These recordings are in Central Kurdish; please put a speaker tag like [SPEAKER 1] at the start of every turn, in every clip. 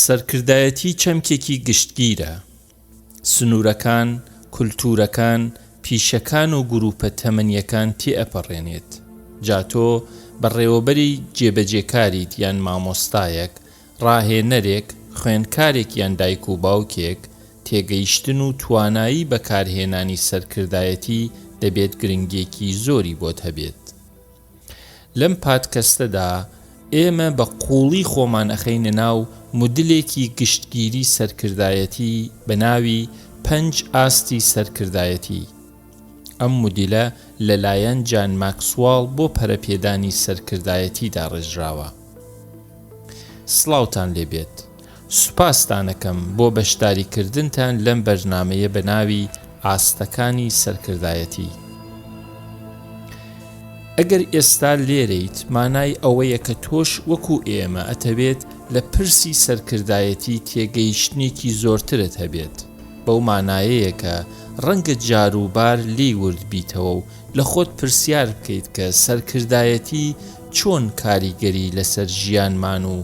[SPEAKER 1] سەرکردایەتی چەمکێکی گشتگیرە. سنوورەکان، کولتوورەکان، پیشەکان و گرووپە تەمەنییەکان تێئەپەڕێنێت. جا تۆ بەڕێوەبەری جێبەجێکاریت یان مامۆستایەک، ڕاهێنەرێک، خوێندکارێک یان دایک و باوکێک، تێگەیشتن و توانایی بەکارهێنانی سەرکردایەتی دەبێت گرنگییەکی زۆری بۆت هەبێت. لەم پادکەستەدا ئێمە بە قووڵی خۆمان ئەخەینە ناو مودلێکی گشتگیری سەرکردایەتی بە ناوی پەنج ئاستی سەرکردایەتی. ئەم مودیلە لەلایەن جان ماکسواڵ بۆ پەرەپێدانی سەرکردایەتی داڕێژراوە. سڵاوتان لێبێت. سوپاستانەکەم بۆ بەشداریکردنتان لەم بەرنامەیە بە ناوی ئاستەکانی سەرکردایەتی. ئەگەر ئێستا لێرەیت مانای ئەوەیە کە تۆش وەکو ئێمە ئەتەوێت لە پرسی سەرکردایەتی تێگەیشتنێکی زۆرترت هەبێت. بەو مانایەیە کە ڕەنگە جاروبار لێی ورد بیتەوە و لە خۆت پرسیار بکەیت کە سەرکردایەتی چۆن کاریگەری لەسەر ژیانمان و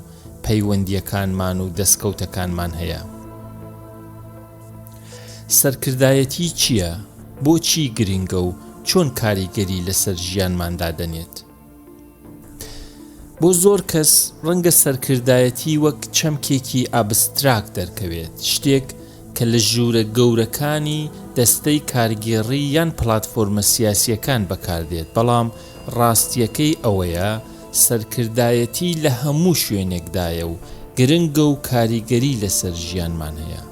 [SPEAKER 1] پەیوەندییەکانمان و دەستکەوتەکانمان هەیە. سەرکردایەتی چییە؟ بۆچی گرنگە و چۆن کاریگەری لەسەر ژیانمان دادەنێت؟ بۆ زۆر کەس ڕەنگە سەرکردایەتی وەک چەمکێکی ئابستراکت دەرکەوێت، شتێک کە لە ژوورە گەورەکانی دەستەی کارگێڕی یان پلاتفۆرمە سیاسییەکان بەکاردێت، بەڵام ڕاستییەکەی ئەوەیە سەرکردایەتی لە هەموو شوێنێکدایە و گرنگە و کاریگەری لەسەر ژیانمان هەیە.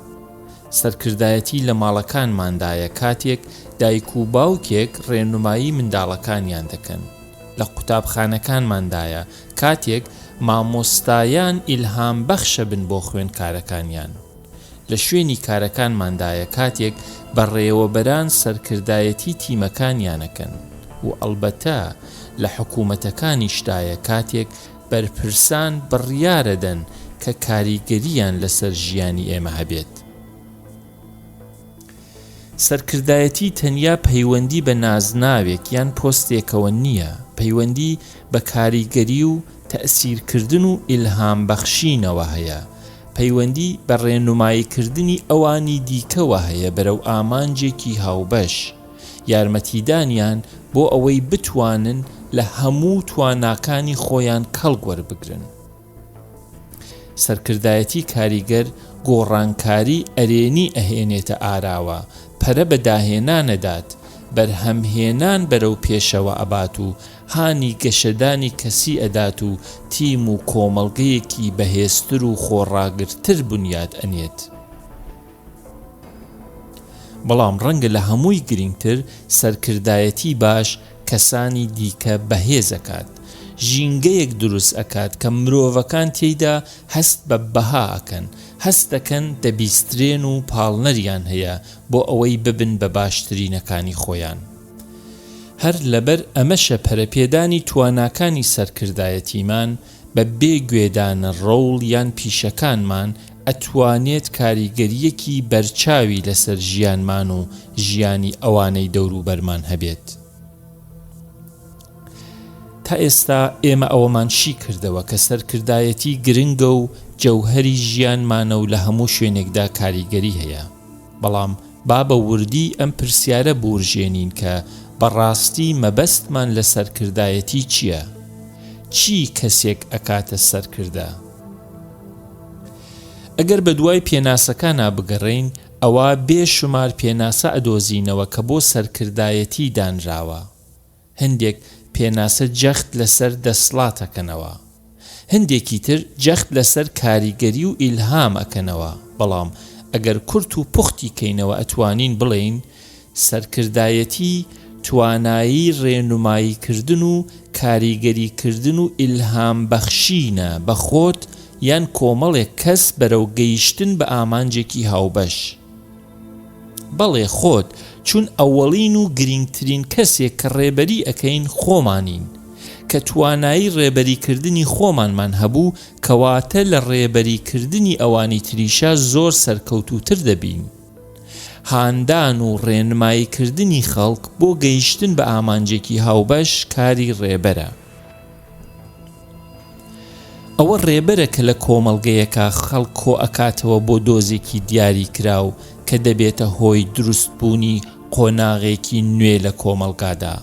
[SPEAKER 1] سەرکردایەتی لە ماڵەکانماندایە کاتێک دایک و باوکێک ڕێنمایی منداڵەکانیان دەکەن، لە قوتابخانەکانماندایە کاتێک مامۆستایان ئیلهامبەخشە بن بۆ خوێندکارەکانیان، لە شوێنی کارەکانماندایە کاتێک بەڕێوەبەران سەرکردایەتی تیمەکانیانەکەن و ئەڵبەتە لە حکومەتەکانیشدایە کاتێک بەرپرسان بڕیارەدەن کە کاریگەرییان لەسەر ژیانی ئێمە هەبێت. سەرکردایەتی تەنیا پەیوەندی بە نازناوێک یان پۆستێکەوە نییە، پەیوەندی بە کاریگەری و تەئسیرکردن و ئیلهامبەخشینەوە هەیە، پەیوەندی بە ڕێنوماییکردنی ئەوانی دیکەوە هەیە بەرەو ئامانجێکی هاوبەش، یارمەتیدانیان بۆ ئەوەی بتوانن لە هەموو تواناکانی خۆیان کەڵک وەربگرن. سەرکردایەتی کاریگەر گۆڕانکاری ئەرێنی ئەهێنێتە ئاراوە، پەرە بە داهێنان ئەدات، بەرهەمهێنان بەرەو پێشەوە ئەبات و هانی گەشەدانی کەسی ئەدات و تیم و کۆمەڵگەیەکی بەهێزتر و خۆڕاگرتر بنیات ئەنێت. بەڵام ڕەنگە لە هەمووی گرینگتر سەرکردایەتی باش کەسانی دیکە بەهێز ئەکات، ژینگەیەک دروست ئەکات کە مرۆڤەکان تێیدا هەست بە بەها ئەکەن، هەست دەکەن دەبیسترێن و پاڵنەریان هەیە بۆ ئەوەی ببن بە باشترینەکانی خۆیان. هەر لەبەر ئەمەشە پەرەپێدانی تواناکانی سەرکردایەتیمان بە بێ گوێدانە ڕۆڵ یان پیشەکانمان ئەتوانێت کاریگەرییەکی بەرچاوی لەسەر ژیانمان و ژیانی ئەوانەی دەوروبەرمان هەبێت. تا ئێستا ئێمە ئەوەمان شی کردەوە کە سەرکردایەتی گرنگە و جەوهەری ژیانمانە و لە هەموو شوێنێکدا کاریگەری هەیە. بەڵام با بە وردی ئەم پرسیارە بورژێنین کە بە ڕاستی مەبەستمان لە سەرکردایەتی چییە؟ چی کەسێک ئەکاتە سەرکردە؟ ئەگەر بە دوای پێناسەکانا بگەڕێین ئەوا بێ شومار پێناسە ئەدۆزینەوە کە بۆ سەرکردایەتی دانراوە. هەندێک پێناسە جەخت لەسەر دەسڵات ئەکەنەوە، هەندێکی تر جەخت لەسەر کاریگەری و ئیلهام ئەکەنەوە، بەڵام ئەگەر کورت و پوختی کەینەوە ئەتوانین بڵێین سەرکردایەتی توانایی ڕێنومایی کردن و کاریگەری کردن و ئیلهام بەخشینە بە خۆت یان کۆمەڵێک کەس بەرەو گەیشتن بە ئامانجێکی هاوبەش. بەڵێ خۆت، چون ئەوەڵین و گرینگترین کەسێک کە ڕێبەری ئەکەین خۆمانین. کە توانایی ڕێبەری کردنی خۆمانمان هەبوو کەواتە لە ڕێبەری کردنی ئەوانی تریشا زۆر سەرکەوتووتر دەبین. هاندان و ڕێنمایی کردنی خەڵک بۆ گەیشتن بە ئامانجێکی هاوبەش کاری ڕێبەرە. ئەوە ڕێبەرە کە لە کۆمەڵگەیەکا خەڵک کۆئەکاتەوە بۆ دۆزێکی دیاریکراو کە دەبێتە هۆی دروستبوونی قۆناغێکی نوێ لە کۆمەڵگادا.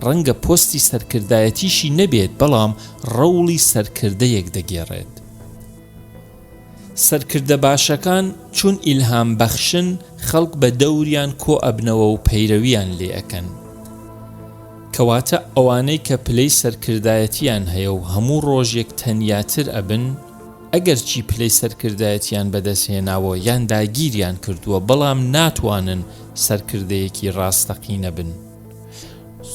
[SPEAKER 1] ڕەنگە پۆستی سەرکردایەتیشی نەبێت بەڵام ڕەوڵی سەرکردەیەک دەگێڕێت. سەرکردە باشەکان چون ئیلهام بەخشن خەڵک بە دەوریان کۆ ئەبنەوە و پەیرەویان لێ ئەکەن. کەواتە ئەوانەی کە پلەی سەرکردایەتیان هەیە و هەموو ڕۆژێک تەنیاتر ئەبن، ئەگەرچی پلەی سەرکردایەتیان بەدەست هێناوە یان داگیریان کردووە بەڵام ناتوانن سەرکردەیەکی ڕاستەقینە بن.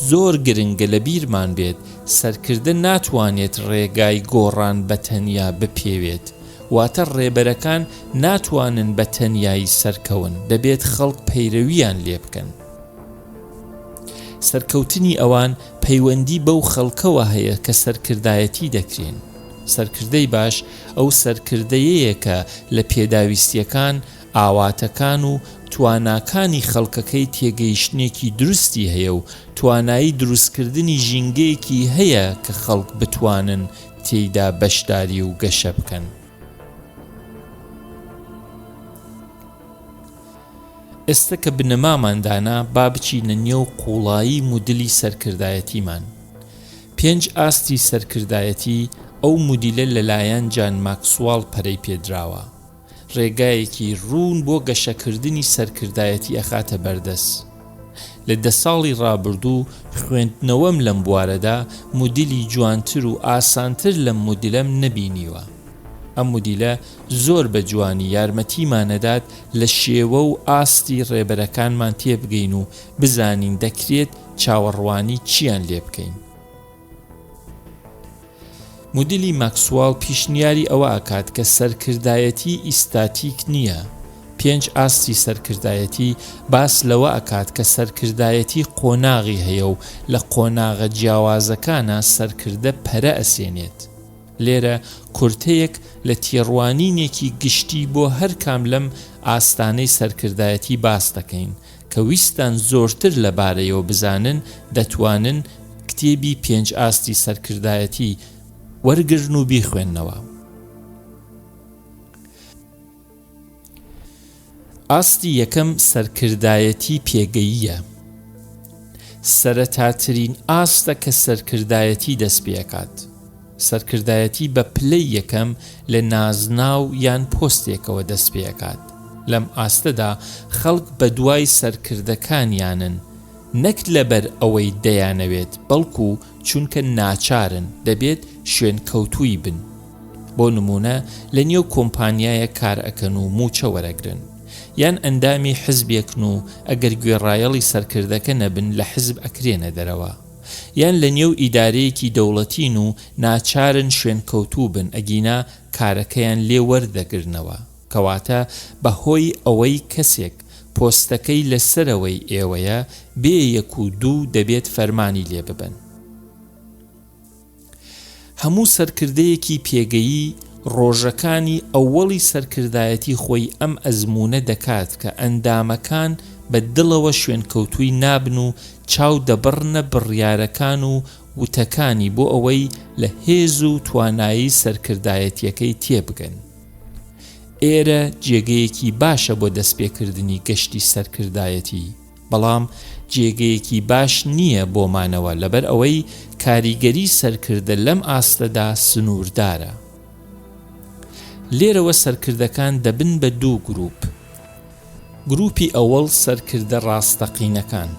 [SPEAKER 1] زۆر گرنگە لەبیرمان بێت سەرکردە ناتوانێت ڕێگای گۆڕان بە تەنیا بپێوێت، واتە ڕێبەرەکان ناتوانن بە تەنیایی سەرکەون، دەبێت خەڵک پەیرەویان لێبکەن. سەرکەوتنی ئەوان پەیوەندی بەو خەڵکەوە هەیە کە سەرکردایەتی دەکرێن. سەرکردەی باش ئەو سەرکردەیەیە کە لە پێداویستییەکان، ئاواتەکان و تواناکانی خەڵکەکەی تێگەیشتنێکی دروستی هەیە و توانایی دروستکردنی ژینگەیەکی هەیە کە خەڵک بتوانن تێیدا بەشداری و گەشە بکەن. ئێستە کە بنەمامان دانا با بچینە نێو قووڵایی مودلی سەرکردایەتیمان. پێنج ئاستی سەرکردایەتی، ئەو مودیلە لەلایەن جان ماکسواڵ پەرەی پێدراوە. ڕێگایەکی ڕوون بۆ گەشەکردنی سەرکردایەتی ئەخاتە بەردەست. لە دە ساڵی ڕابردوو خوێندنەوەم لەم بوارەدا مودیلی جوانتر و ئاسانتر لەم مودیلەم نەبینیوە. ئەم مودیلە زۆر بە جوانی یارمەتیمانەدات لە شێوە و ئاستی ڕێبەرەکانمان تێبگەین و بزانین دەکرێت چاوەڕوانی چیان لێبکەین. مودیلی ماکسواڵ پیشنیاری ئەوە ئەکات کە سەرکردایەتی ئیستاتیک نییە، پێنج ئاستی سەرکردایەتی باس لەوە ئەکات کە سەرکردایەتی قۆناغی هەیە و لە قۆناغە جیاوازەکانا سەرکردە پەرە ئەسێنێت. لێرە کورتەیەک لە تێڕوانینێکی گشتی بۆ هەر کام لەم ئاستانەی سەرکردایەتی باس دەکەین، کە ویستتان زۆرتر لە بارەیەوە بزانن دەتوانن کتێبی پێنج ئاستی سەرکردایەتی وەرگرن و بیخوێننەوە. ئاستی یەکەم سەرکردایەتی پێگەییە. سەرەتاترین ئاستە کە سەرکردایەتی دەست پێکات. سەرکردایەتی بە پلەی یەکەم لە نازناو یان پۆستێکەوە دەست پێکات. لەم ئاستەدا خەڵک بەدوای سەرکردەکانیانن نەک لەبەر ئەوەی دەیانەوێت بەڵکو چونکە ناچارن دەبێت شوێنکەوتووی بن. بۆ نموونە لە نێو کۆمپانیایەک کار ئەکەن و مووچە وەرەگرن. یان ئەندامی حزبێکن و ئەگەر گوێڕایەڵی سەرکردەکە نەبن لە حزب ئەکرێنە دەرەوە. یان لە نێو ئیدارەیەکی دەوڵەتین و ناچارن شوێنکەوتوو بن ئەگینا کارەکەیان لێ وەردەگرنەوە. کەواتە بە هۆی ئەوەی کەسێک پۆستەکەی لە سەرەوەی ئێوەیە بێ یەک و دوو دەبێت فەرمانی لێ ببەن. هەموو سەرکردەیەکی پێگەیی ڕۆژەکانی ئەوەڵی سەرکردایەتی خۆی ئەم ئەزموونە دەکات کە ئەندامەکان بە دڵەوە شوێنکەوتووی نابن و چاو دەبڕنە بڕیارەکان و وتەکانی بۆ ئەوەی لە هێز و توانایی سەرکردایەتیەکەی تێبگەن. ئێرە جێگەیەکی باشە بۆ دەستپێکردنی گەشتی سەرکردایەتی. بەڵام جێگەیەکی باش نییە بۆ مانەوە لەبەر ئەوەی کاریگەری سەرکردە لەم ئاستەدا سنووردارە. لێرەوە سەرکردەکان دەبن بە دوو گروپ. گروپی ئەوەڵ سەرکردە ڕاستەقینەکان.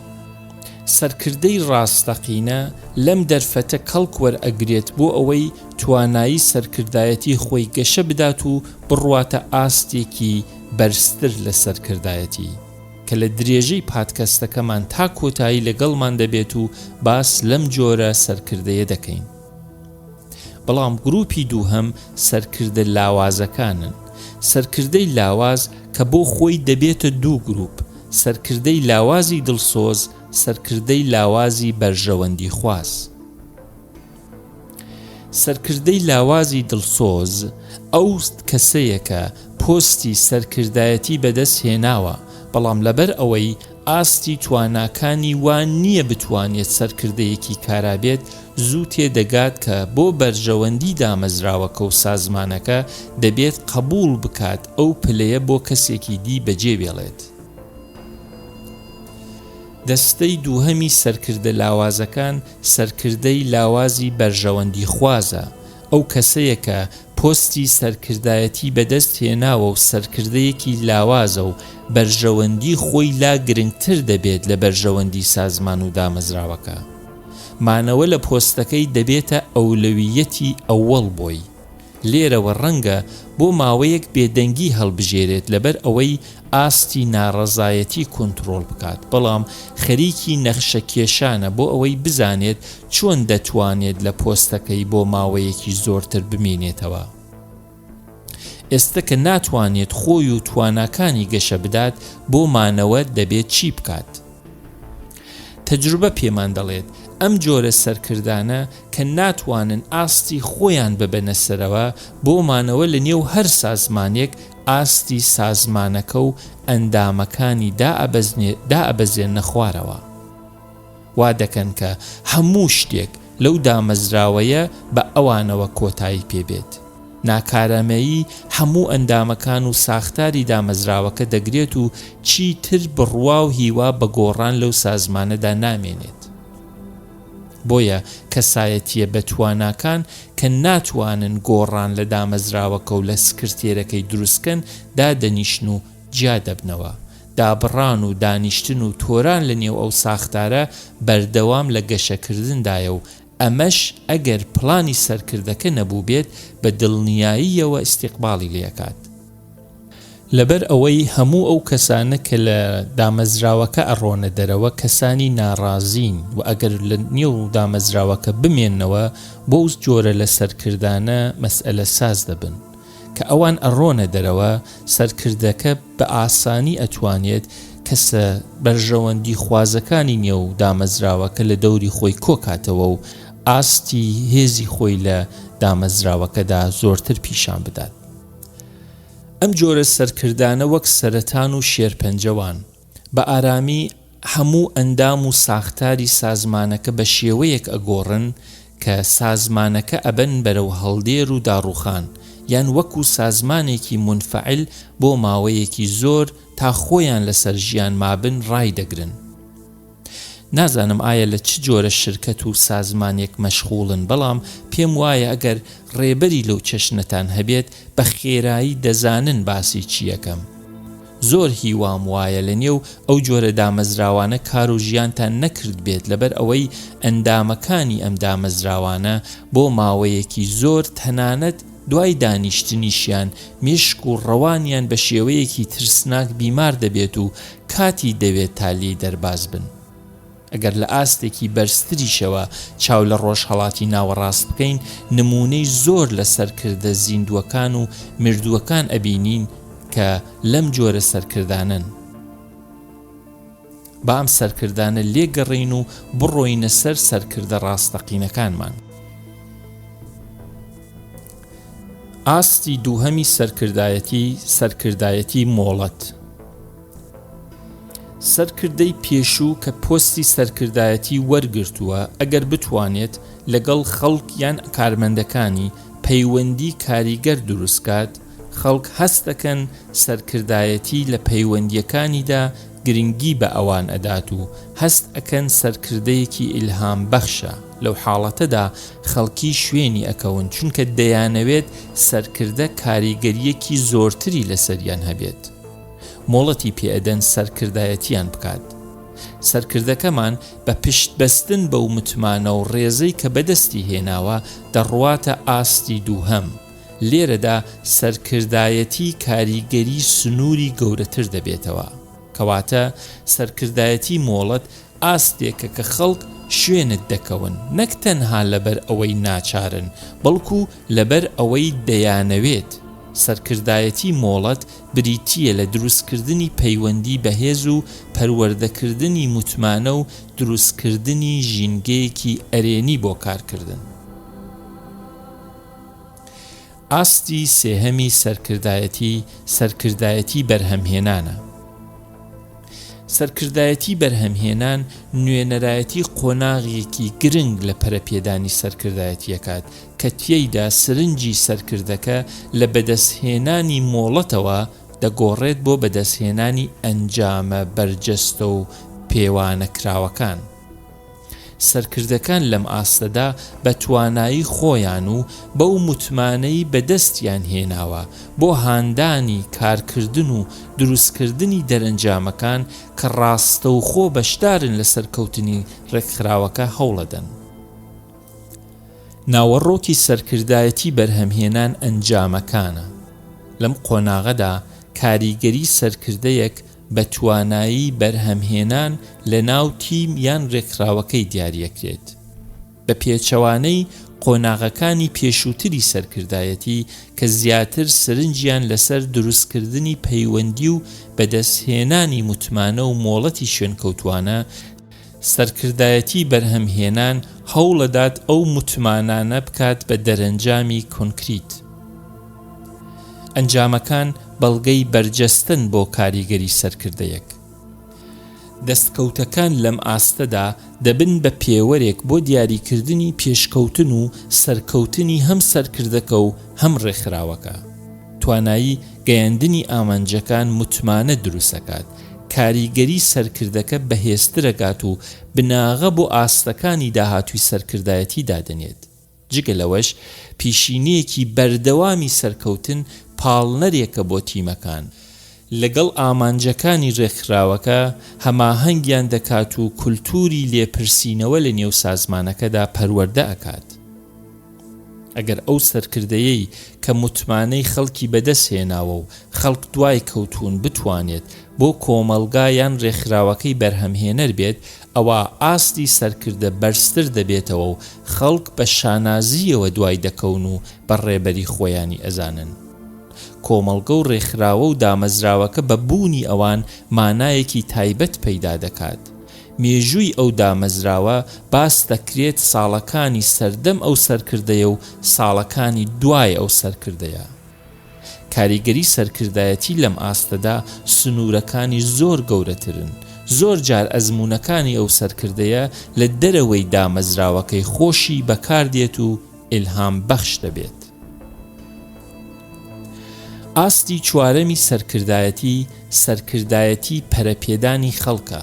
[SPEAKER 1] سەرکردەی ڕاستەقینە لەم دەرفەتە کەڵک وەرئەگرێت بۆ ئەوەی توانایی سەرکردایەتی خۆی گەشە بدات و بڕواتە ئاستێکی بەرزتر لە سەرکردایەتی. کە لە درێژەی پادکەستەکەمان تا کۆتایی لەگەڵمان دەبێت و باس لەم جۆرە سەرکردەیە دەکەین. بەڵام گروپی دووهەم سەرکردە لاوازەکانن. سەرکردەی لاواز کە بۆ خۆی دەبێتە دوو گروپ، سەرکردەی لاوازی دڵسۆز، سەرکردەی لاوازی بەرژەوەندیخواز. سەرکردەی لاوازی دڵسۆز ئەو کەسەیە کە پۆستی سەرکردایەتی بەدەست هێناوە، بەڵام لەبەر ئەوەی ئاستی تواناکانی وا نییە بتوانێت سەرکردەیەکی کارا بێت، زوو تێدەگات کە بۆ بەرژەوەندی دامەزراوەکە و سازمانەکە دەبێت قەبووڵ بکات ئەو پلەیە بۆ کەسێکی دی بەجێ بێڵێت. دەستەی دووهەمی سەرکردە لاوازەکان سەرکردەی لاوازی بەرژەوەندیخوازە، ئەو کەسەیە کە پۆستی سەرکردایەتی بەدەست هێناوە و سەرکردەیەکی لاوازە و بەرژەوەندی خۆی لا گرنگتر دەبێت لە بەرژەوەندی سازمان و دامەزراوەکە. مانەوە لە پۆستەکەی دەبێتە ئەولەوییەتی ئەوەڵ بۆی. لێرەوە ڕەنگە بۆ ماوەیەک بێدەنگی هەڵبژێرێت لەبەر ئەوەی ئاستی ناڕەزایەتی کونتڕۆڵ بکات، بەڵام خەریکی نەخشە کێشانە بۆ ئەوەی بزانێت چۆن دەتوانێت لە پۆستەکەی بۆ ماوەیەکی زۆرتر بمێنێتەوە. ئێستە کە ناتوانێت خۆی و تواناکانی گەشە بدات، بۆ مانەوە دەبێت چی بکات؟ تەجروبە پێمان دەڵێت ئەم جۆرە سەرکردانە کە ناتوانن ئاستی خۆیان ببەنە سەرەوە بۆ مانەوە لە نێو هەر سازمانێک ئاستی سازمانەکە و ئەندامەکانی دائەبەزێننە خوارەوە. وا دەکەن کە هەموو شتێک لەو دامەزراوەیە بە ئەوانەوە کۆتایی پێ بێت. ناکارامەیی هەموو ئەندامەکان و ساختاری دامەزراوەکە دەگرێت و چیتر بڕوا و هیوا بە گۆڕان لەو سازمانەدا نامێنێت. بۆیە کەسایەتییە بەتواناکان کە ناتوانن گۆڕان لە دامەزراوەکە و لە سکرتێرەکەی دروستکەن دادەنیشن و جیا دەبنەوە. دابڕان و دانیشتن و تۆران لە نێو ئەو ساختارە بەردەوام لە گەشەکردندایە و ئەمەش ئەگەر پڵانی سەرکردەکە نەبووبێت بە دڵنیاییەوە ئیستیقباڵی لێکات. لەبەر ئەوەی هەموو ئەو کەسانە کە لە دامەزراوەکە ئەڕۆنە دەرەوە کەسانی ناڕازین و ئەگەر لە نێو دامەزراوەکە بمێنەوە بەو جۆرە لە سەرکردانە مەسئەلە ساز دەبن. کە ئەوان ئەڕۆنە دەرەوە سەرکردەکە بە ئاسانی ئەتوانێت کەسە بەرژەوەندی خوازەکانی نێو دامەزراوەکە لە دەوری خۆی کۆکاتەوە و ئاستی هێزی خۆی لە دامەزراوەکەدا زۆرتر پیشان بدات. ئەم جۆرە سەرکردانە وەک سەرەتان و شێرپەنجە وان. بە ئارامی هەموو ئەندام و ساختاری سازمانەکە بە شێوەیەک ئەگۆڕن کە سازمانەکە ئەبەن بەرەو هەڵدێر و داڕوخان یان وەکو سازمانێکی مونفەعل بۆ ماوەیەکی زۆر تا خۆیان لەسەر ژیان مابن ڕایدەگرن. نازانم ئایا لە چ جۆرە شرکەت و سازمانێک مەشغوڵن بەڵام پێم وایە ئەگەر ڕێبەری لەو چەشنەتان هەبێت بە خێرایی دەزانن باسی چیەکەم. زۆر هیوام وایە لە نێو ئەو جۆرە دامەزراوانە کار و ژیانتان نەکردبێت لەبەر ئەوەی ئەندامەکانی ئەم دامەزراوانە بۆ ماوەیەکی زۆر تەنانەت دوای دانیشتنیشیان مێشک و ڕەوانیان بە شێوەیەکی ترسناک بیمار دەبێت و کاتی دەوێت تا لێی دەرباز بن. ئەگەر لە ئاستێکی بەرزتریشەوە چاو لە ڕۆژهەڵاتی ناوەڕاست بکەین، نموونەی زۆر لە سەرکردە زیندووەکان و مردووەکان ئەبینین کە لەم جۆرە سەرکردانەن. با ئەم سەرکردانە لێگەڕێین و بڕۆینە سەر سەرکردە ڕاستەقینەکانمان. ئاستی دووهەمی سەرکردایەتی، سەرکردایەتی مۆڵەت. سەرکردەی پێشوو کە پۆستی سەرکردایەتی وەرگرتووە، ئەگەر بتوانێت لەگەڵ خەڵک یان کارمەندەکانی پەیوەندی کاریگەر دروستکات، خەڵک هەست دەکەن سەرکردایەتی لە پەیوەندییەکانیدا گرنگی بە ئەوان ئەدات و هەست ئەکەن سەرکردەیەکی ئیلهام بەخشە، لەو حاڵەتەدا خەڵکی شوێنی ئەکەون چونکە دەیانەوێت سەرکردە کاریگەرییەکی زۆرتری لەسەریان هەبێت. مۆڵەتی پێئەدەن سەرکردایەتیان بکات. سەرکردەکەمان بە پشت بەستن بەو متمانە و ڕێزەی کە بەدەستی هێناوە دەڕواتە ئاستی دووهەم، لێرەدا سەرکردایەتی کاریگەری سنووری گەورەتر دەبێتەوە. کەواتە سەرکردایەتی مۆڵەت ئاستێکە کە خەڵک شوێنت دەکەون نەک تەنها لەبەر ئەوەی ناچارن، بەڵکو لەبەر ئەوەی دەیانەوێت. سەرکردایەتی مۆڵەت بریتییە لە دروستکردنی پەیوەندی بەهێز و پەروەردەکردنی متمانە و دروستکردنی ژینگەیەکی ئەرێنی بۆ کارکردن. ئاستی سێهەمی سەرکردایەتی، سەرکردایەتی بەرهەمهێنانە. سەرکردایەتی بەرهەمهێنان نوێنەرایەتی قۆناغێکی گرنگ لە پەرەپێدانی سەرکردایەتی ئەکات کە تێیدا سرنجی سەرکردەکە لە بەدەستهێنانی مۆڵەتەوە دەگۆڕێت بۆ بەدەستهێنانی ئەنجامە بەرجەستە و پێوانەکراوەکان. سەرکردەکان لەم ئاستەدا بە توانایی خۆیان و بەو متمانەی بەدەستیان هێناوە بۆ هاندانی کارکردن و دروستکردنی دەرەنجامەکان کە ڕاستەوخۆ بەشدارن لە سەرکەوتنی ڕێکخراوەکە هەوڵەدەن. ناوەڕۆکی سەرکردایەتی بەرهەمهێنان ئەنجامەکانە. لەم قۆناغەدا کاریگەری سەرکردەیەک بە توانایی بەرهەمهێنان لە ناو تیم یان رێکخراوەکەی دیاریەکرێت. بە پێچەوانەی قۆناغەکانی پێشووتری سەرکردایەتی کە زیاتر سرنجیان لەسەر دروستکردنی پەیوەندی و بەدەستهێنانی متمانە و مۆڵەتی شوێنکەوتووانە، سەرکردایەتی بەرهەمهێنان هەوڵەدات ئەو متمانانە بکات بە دەرەنجامی کۆنکریت. ئەنجامەکان بەڵگەی بەرجەستەن بۆ کاریگەری سەرکردەیەک. دەستکەوتەکان لەم ئاستەدا دەبن بە پێوەرێک بۆ دیاریکردنی پێشکەوتن و سەرکەوتنی هەم سەرکردەکە و هەم ڕێکخراوەکە. توانایی گەیاندنی ئامانجەکان متمانە دروستئەکات، کاریگەری سەرکردەکە بەهێزترەکات و بناغە بۆ ئاستەکانی داهاتووی سەرکردایەتی دادەنێت. جگە لەوەش پیشینەیەکی بەردەوامی سەرکەوتن پاڵنەرێکە بۆ تیمەکان، لەگەڵ ئامانجەکانی رێکخراوەکە هەماهەنگیان دەکات و کولتوری لێپرسینەوە لە نێو سازمانەکەدا پەروەردە ئەکات. ئەگەر ئەو سەرکردەیەی کە متمانەی خەڵکی بەدەست هێناوە و خەڵک دوای کەوتوون بتوانێت بۆ کۆمەڵگا یان رێکخراوەکەی بەرهەمهێنەر بێت، ئەوا ئاستی سەرکردە بەرزتر دەبێتەوە و خەڵک بە شانازییەوە دوای دەکەون و بە ڕێبەری خۆیانی ئەزانن. کۆمەڵگە و ڕێکخراوە و دامەزراوەکە بە بوونی ئەوان مانایەکی تایبەت پەیدا دەکات. مێژووی ئەو دامەزراوە باس دەکرێت ساڵەکانی سەردەم ئەو سەرکردەیە و ساڵەکانی دوای ئەو سەرکردەیە. کاریگەری سەرکردایەتی لەم ئاستەدا سنوورەکانی زۆر گەورەترن، زۆر جار ئەزموونەکانی ئەو سەرکردەیە لە دەرەوەی دامەزراوەکەی خۆشی بەکاردێت و ئیلهام بەخش دەبێت. ئاستی چوارەمی سەرکردایەتی، سەرکردایەتی پەرەپێدانی خەڵکە.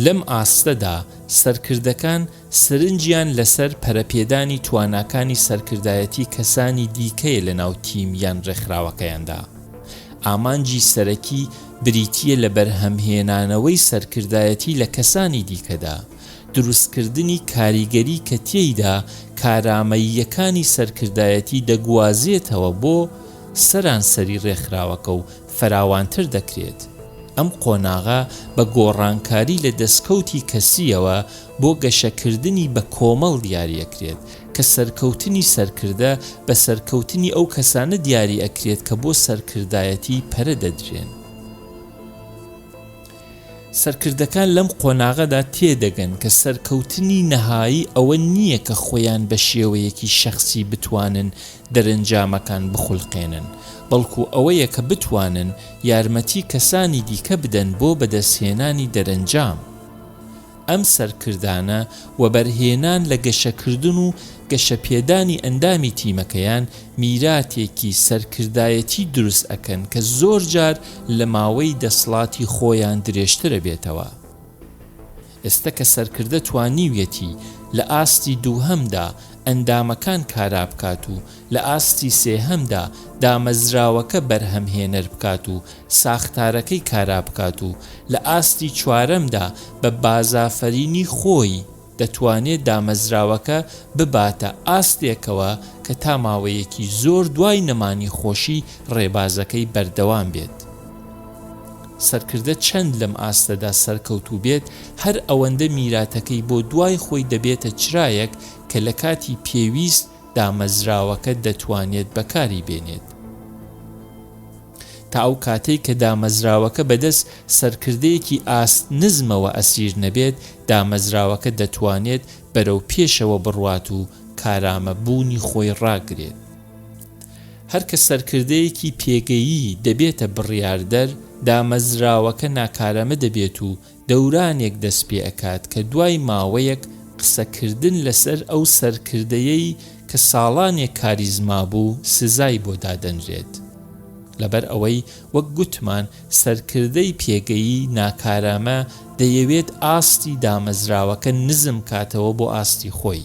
[SPEAKER 1] لەم ئاستەدا سەرکردەکان سەرنجیان لەسەر پەرەپێدانی تواناکانی سەرکردایەتی کەسانی دیکەیە لەناو تیم یان ڕێکخراوەکەیاندا. ئامانجی سەرەکی بریتییە لە بەرهەمهێنانەوەی سەرکردایەتی لە کەسانی دیکەدا، دروستکردنی کاریگەری کە تێیدا کارامەییەکانی سەرکردایەتی دەگوازێتەوە بۆ سەرانسەری ڕێکخراوەکە و فراوانتر دەکرێت. ئەم قۆناغە بە گۆڕانکاری لە دەستکەوتی کەسییەوە بۆ گەشەکردنی بە کۆمەڵ دیاریئەکرێت، کە سەرکەوتنی سەرکردە بە سەرکەوتنی ئەو کەسانە دیاری ئەکرێت کە بۆ سەرکردایەتی پەرە دەدرێن. سەرکردەکان لەم قۆناغەدا تێدەگەن کە سەرکەوتنی نەهایی ئەوە نییە کە خۆیان بە شێوەیەکی شەخسی بتوانن دەرەنجامەکان بخولقێنن، بەڵکو ئەوەیە کە بتوانن یارمەتی کەسانی دیکە بدەن بۆ بەدەستهێنانی دەرەنجام. ئەم سەرکردانە وەبەرهێنان لە گەشەکردن و گەشەپێدانی ئەندامی تیمەکەیان میراتێکی سەرکردایەتی دروست ئەکەن کە زۆرجار لە ماوەی دەسڵاتی خۆیان درێژترەبێتەوە. ئێستە کە سەرکردە توانیویەتی لە ئاستی دووهەمدا ئەندامەکان کارا بکات و لە ئاستی سێهەمدا دامەزراوەکە بەرهەمهێنەر بکات و ساختارەکەی کارا بکات و لە ئاستی چوارەمدا بە بازافەرینی خۆی دەتوانێت دامەزراوەکە بباتە ئاستێکەوە کە تا ماوەیەکی زۆر دوای نەمانی خۆشی ڕێبازەکەی بەردەوام بێت. سەرکردە چەند لەم ئاستەدا سەرکەوتوو بێت، هەر ئەوەندە میراتەکەی بۆ دوای خۆی دەبێتە چرایەک کە لە کاتی پێویست دامەزراوەکە دەتوانێت بەکاری بێنێت. تا ئەو کاتەی کە دامەزراوەکە بەدەست سەرکردەیەکی ئاست نزمەوە ئەسیر نەبێت، دامەزراوەکە دەتوانێت بەرەو پێشەوە بڕوات و کارامە بوونی خۆی ڕاگرێت. هەر کە سەرکردەیەکی پێگەیی دەبێتە بڕیاردەر، دامەزراوەکە ناکارامە دەبێت و دەورانێک دەست پێ ئەکات کە دوای ماوەیەک قسەکردن لەسەر ئەو سەرکردەیەی کە ساڵانێک کاریزما بوو سزای بۆ دادەنرێت. لەبەر ئەوەی وەک گوتمان سەرکردەی پێگەیی ناکارامە دەیەوێت ئاستی دامەزراوەکە نزم کاتەوە بۆ ئاستی خۆی.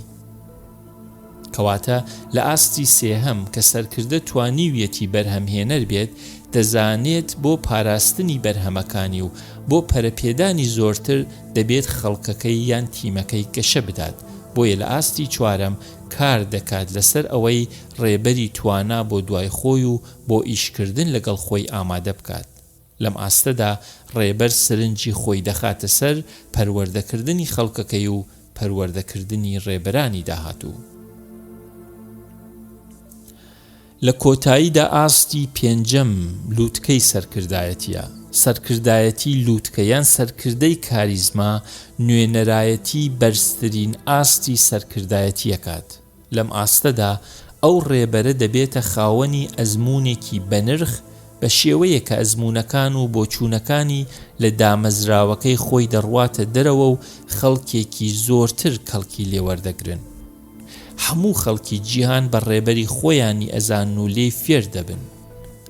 [SPEAKER 1] کەواتە لە ئاستی سێهەم کە سەرکردە توانیویەتی بەرهەمهێنەر بێت، دەزانێت بۆ پاراستنی بەرهەمەکانی و بۆ پەرەپێدانی زۆرتر دەبێت خەڵکەکەی یان تیمەکەی گەشە بدات، بۆیە لە ئاستی چوارەم کار دەکات لەسەر ئەوەی ڕێبەری توانا بۆ دوای خۆی و بۆ ئیشکردن لەگەڵ خۆی ئامادە بکات. لەم ئاستەدا ڕێبەر سرنجی خۆی دەخاتە سەر پەروەردەکردنی خەڵکەکەی و پەروەردەکردنی ڕێبەرانی داهاتوو. لە کۆتاییدا ئاستی پێنجەم لوتکەی سەرکردایەتییە. سەرکردایەتی لوتکە یان سەرکردەی کاریزما نوێنەرایەتی بەرزترین ئاستی سەرکردایەتی ئەکات. لەم ئاستەدا ئەو ڕێبەرە دەبێتە خاوەنی ئەزموونێکی بەنرخ بە شێوەیەک کە ئەزموونەکان و بۆچوونەکانی لە دامەزراوەکەی خۆی دەڕواتە دەرەوە و خەڵکێکی زۆرتر کەڵکی لێ وەردەگرن. هەموو خەڵکی جیهان بە ڕێبەری خۆیانی ئەزانن و لێی فێر دەبن.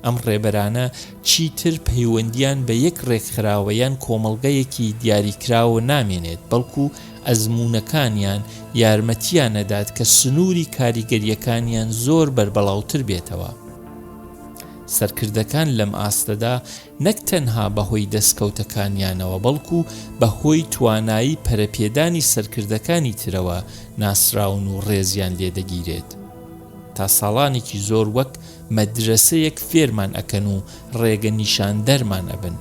[SPEAKER 1] ئەم ڕێبەرانە چیتر پەیوەندییان بە یەک ڕێکخراوە یان کۆمەڵگەیەکی دیاریکراوە نامێنێت، بەڵکو ئەزموونەکانیان یارمەتییان ئەدات کە سنووری کاریگەرییەکانیان زۆر بەربەڵاوتر بێتەوە. سەرکردەکان لەم ئاستەدا نەک تەنها بەهۆی دەستکەوتەکانیانەوە، بەڵکو بەهۆی توانایی پەرەپێدانی سەرکردەکانی ترەوە ناسراون و ڕێزیان لێدەگیرێت. تا ساڵانێکی زۆر وەک مەدرەسەیەک فێرمان ئەکەن و ڕێگە نیشاندەرمان ئەبن.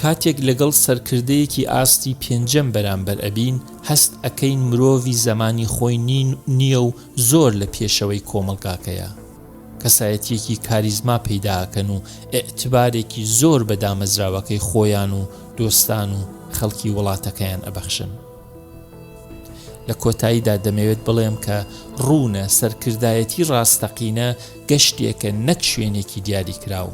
[SPEAKER 1] کاتێک لەگەڵ سەرکردەیەکی ئاستی پێنجەم بەرامبەر ئەبین هەست ئەکەین مرۆڤی زەمانی خۆی نییە و زۆر لە پێشەوەی کۆمەڵگاکەیە. کەسایەتییەکی کاریزما پەیدا ئەکەن و ئیعتبارێکی زۆر بە دامەزراوەکەی خۆیان و دۆستان و خەڵکی وڵاتەکەیان ئەبەخشن. لە کۆتاییدا دەمەوێت بڵێم کە ڕوونە سەرکردایەتی ڕاستەقینە گەشتێکە نەک شوێنێکی دیاریکراو.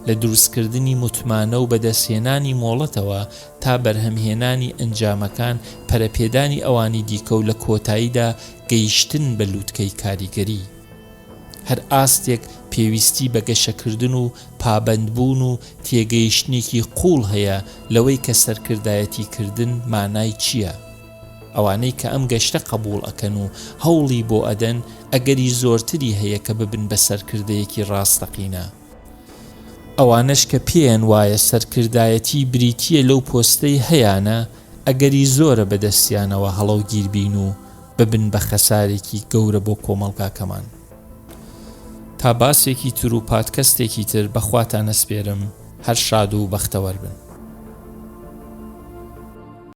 [SPEAKER 1] لە دروستکردنی متمانە و بەدەستهێنانی مۆڵەتەوە تا بەرهەمهێنانی ئەنجامەکان، پەرەپێدانی ئەوانی دیکە و لە کۆتاییدا گەیشتن بە لوتکەی کاریگەری. هەر ئاستێک پێویستی بە گەشەکردن و پابەندبوون و تێگەیشتنێکی قووڵ هەیە لەوەی کە سەرکردایەتیکردن مانای چییە. ئەوانەی کە ئەم گەشتە قبوڵ ئەکەن و هەوڵی بۆ ئەدەن ئەگەری زۆرتری هەیە کە ببن بە سەرکردەیەکی ڕاستەقینە. ئەوانەش کە پێیان وایە سەرکردایەتی بریتییە لەو پۆستەی هەیانە ئەگەری زۆرە بەدەستیانەوە هەڵەوگیر بین و ببن بە خەسارێکی گەورە بۆ کۆمەڵگاکەمان. تا باسێکی تر و پادکەستێکی تر بە خواتان ئەسپێرم هەر شاد و بەختەوەر بن.